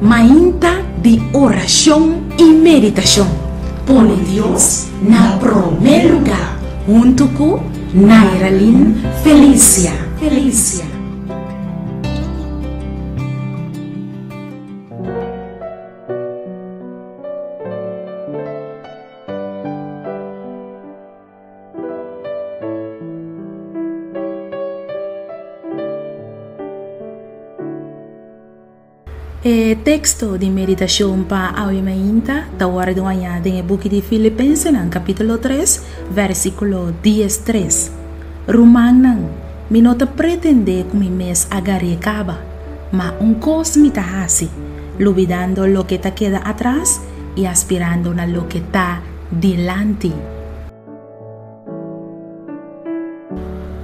Mainta di orashon i meditashon. Pone Dios na promé lugá huntu ku Nairalyn Felicia. Felicia. E teksto di meditashon pa awe mainta ta wòrdu hañá den e buki di Filipensenan kapítulo tres, vèrsikulo diestres. Rumannan, mi no ta pretendé ku mi mes a gar'é kaba, ma un kos mi ta hasi, lubidando loke ta keda atras i aspirando na loke ta dilanti.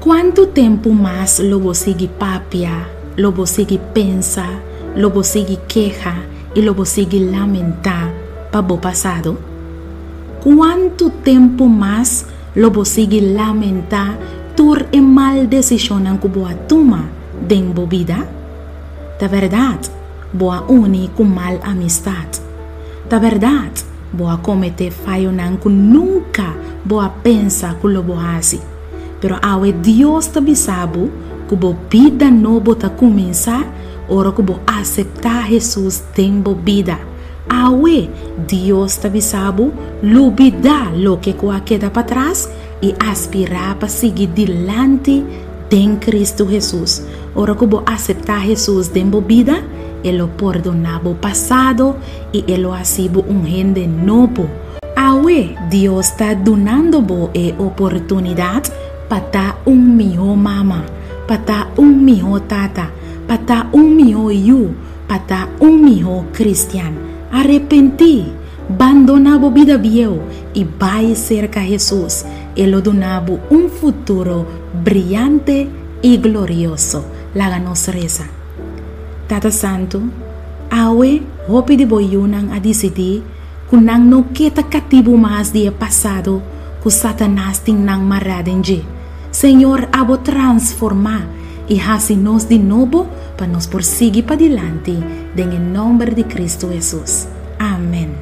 Kuantu tempu mas lo bo sigui papia, lo bo sigui pensa, lo bo sigui keha i lo bo sigui lamentá pa bo pasado? Kuantu tempu mas lo bo sigui lamentá tur e mal desishonnan ku bo a tuma den bo bida? Ta bèrdat, bo a uni ku mal amistat. Ta bèrdat, bo a kometé fayonan ku nunka bo a pensa ku lo bo hasi. Pero awe Dios ta bisa bo ku bo bida nobo ta kuminsá ora ku bo aseptá Hesus den bo bida. Awe Dios ta bisa bo lubidá loke ku a keda patras i aspirá pa sigui dilanti den Kristu Hesus. Ora ku bo aseptá Hesus den bo bida, e lo pordoná bo pasado i e lo hasi bo un hende nobo. Awe Dios ta dunando bo e oportunidat pa ta un mihó mama, pa ta un mihó tata, pa ta un mihó yu, pa ta un mihó kristian. Arepentí! Bandoná bo bida bieu i bai serka Hesus. E lo duna bo un futuro briante i glorioso. Laga nos resa. Tata Santu, awe hopi di bo yunan a disidí ku nan no ke ta katibu mas di e pasado ku Satanas tin nan mará den dje. Señor, abo transformá i hasi nos di nobo pa nos por sigui padilanti den e nòmber di Kristu Hesus. Amèn.